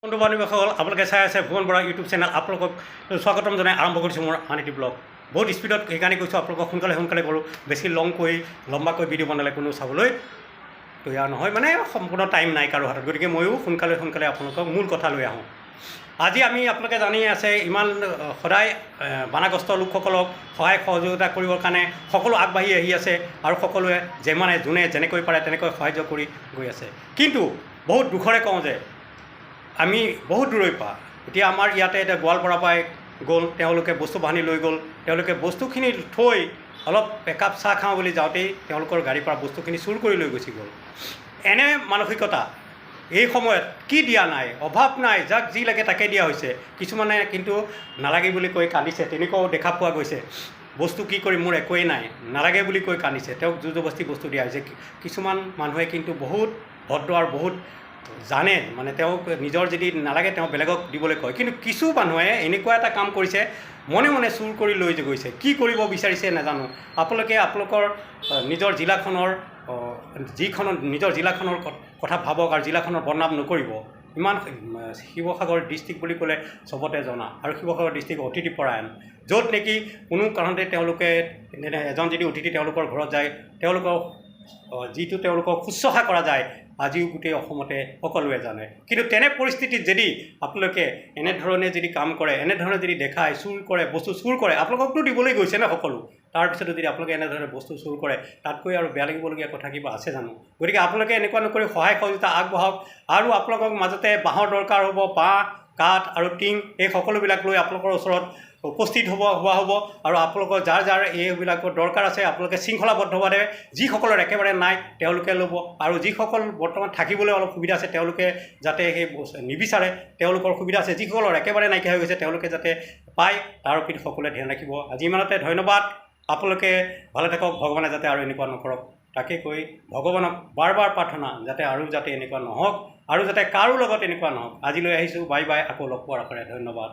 বন্ধু বান্ধৱীসকল, আপোনালোকে চাই আছে ভুৱন বৰা ইউটিউব চেনেল। আপোনালোকক স্বাগতম জনাই আৰম্ভ কৰিছোঁ মোৰ আন এটি ব্লগ। বহুত স্পীডত সেইকাৰণে কৈছোঁ আপোনালোকক, সোনকালে সোনকালে কৰোঁ। বেছি লংকৈ লম্বাকৈ ভিডিঅ' বনালে কোনো চাবলৈ তৈয়াৰ নহয়, মানে সম্পূৰ্ণ টাইম নাই কাৰো হাতত। গতিকে ময়ো সোনকালে সোনকালে আপোনালোকক মূল কথা লৈ আহোঁ। আজি আমি আপোনালোকে জানি আছে, ইমান সদায় বানাগ্ৰস্ত লোকসকলক সহায় সহযোগিতা কৰিবৰ কাৰণে সকলো আগবাঢ়ি আহি আছে আৰু সকলোৱে যিমানে যোনে যেনেকৈ পাৰে তেনেকৈ সাহাৰ্য কৰি গৈ আছে। কিন্তু বহুত দুখৰে কওঁ যে আমি বহুত দূৰৈৰ পৰা এতিয়া আমাৰ ইয়াতে এতিয়া গোৱালপাৰা পৰাই গ'ল, তেওঁলোকে বস্তু বাহানি লৈ গ'ল। তেওঁলোকে বস্তুখিনি থৈ অলপ একাপ চাহ খাওঁ বুলি যাওঁতেই তেওঁলোকৰ গাড়ীৰ পৰা বস্তুখিনি চুৰ কৰি লৈ গুচি গ'ল। এনে মানসিকতা এই সময়ত কি দিয়া নাই, অভাৱ নাই, যাক যি লাগে তাকে দিয়া হৈছে। কিছুমানে কিন্তু নালাগে বুলি কৈ কান্দিছে, তেনেকুৱাও দেখা পোৱা গৈছে। বস্তু কি কৰিম, মোৰ একোৱেই নাই, নালাগে বুলি কৈ কান্দিছে। তেওঁক জোৰ জবস্তি বস্তু দিয়া হৈছে। কিছুমান মানুহে কিন্তু বহুত ভদ্ৰ আৰু বহুত জানে, মানে তেওঁক নিজৰ যদি নালাগে তেওঁ বেলেগক দিবলৈ কয়। কিন্তু কিছু মানুহে এনেকুৱা এটা কাম কৰিছে, মনে মনে চুৰ কৰি লৈ গৈছে। কি কৰিব বিচাৰিছে নাজানো। আপোনালোকে আপোনালোকৰ নিজৰ জিলাখনৰ যিখনৰ নিজৰ জিলাখনৰ কথা ভাবক আৰু জিলাখনৰ বদনাম নকৰিব। ইমান শিৱসাগৰ ডিষ্ট্ৰিক্ট বুলি ক'লে চবতে জনা আৰু শিৱসাগৰ ডিষ্ট্ৰিক্ট অতিথিপৰায়ণ, য'ত নেকি কোনো কাৰণতে তেওঁলোকে এজন যদি অতিথি তেওঁলোকৰ ঘৰত যায়, তেওঁলোকৰ যিটো তেওঁলোকক শুশ্ৰূষা কৰা যায়, আজিও গোটেই অসমতে সকলোৱে জানে। কিন্তু তেনে পৰিস্থিতিত যদি আপোনালোকে এনেধৰণে যদি কাম কৰে, এনেধৰণে যদি দেখায়, চুৰ কৰে, বস্তু চুৰ কৰে, আপোনালোককতো দিবলৈ গৈছে ন সকলো, তাৰপিছতো যদি আপোনালোকে এনেধৰণে বস্তু চুৰ কৰে, তাতকৈ আৰু বেয়া লাগিবলগীয়া কথা কিবা আছে জানো? গতিকে আপোনালোকে এনেকুৱা নকৰি সহায় সহযোগিতা আগবঢ়াওক। আৰু আপোনালোকক মাজতে বাঁহৰ দৰকাৰ হ'ব, বাঁহ, কাঠ আৰু টিং এই সকলোবিলাক লৈ আপোনালোকৰ ওচৰত উপস্থিত হ'ব হোৱা হ'ব। আৰু আপোনালোকৰ যাৰ যাৰ এইবিলাকৰ দৰকাৰ আছে, আপোনালোকে শৃংখলাবদ্ধভাৱে যিসকলৰ একেবাৰে নাই তেওঁলোকে ল'ব আৰু যিসকল বৰ্তমান থাকিবলৈ অলপ সুবিধা আছে তেওঁলোকে যাতে সেই নিবিচাৰে, তেওঁলোকৰ সুবিধা আছে। যিসকলৰ একেবাৰে নাইকিয়া হৈ গৈছে তেওঁলোকে যাতে পায় তাৰ প্ৰতি সকলোৱে ধ্যান ৰাখিব। আজি ইমানতে, ধন্যবাদ। আপোনালোকে ভালে থাকক। ভগৱানে যাতে আৰু এনেকুৱা নকৰক তাকে কৈ ভগৱানক বাৰ বাৰ প্ৰাৰ্থনা, যাতে আৰু যাতে এনেকুৱা নহওক আৰু যাতে কাৰো লগত এনেকুৱা নহওক। আজিলৈ আহিছোঁ, বাই বাই। আকৌ লগ পোৱাৰ আশাৰে ধন্যবাদ।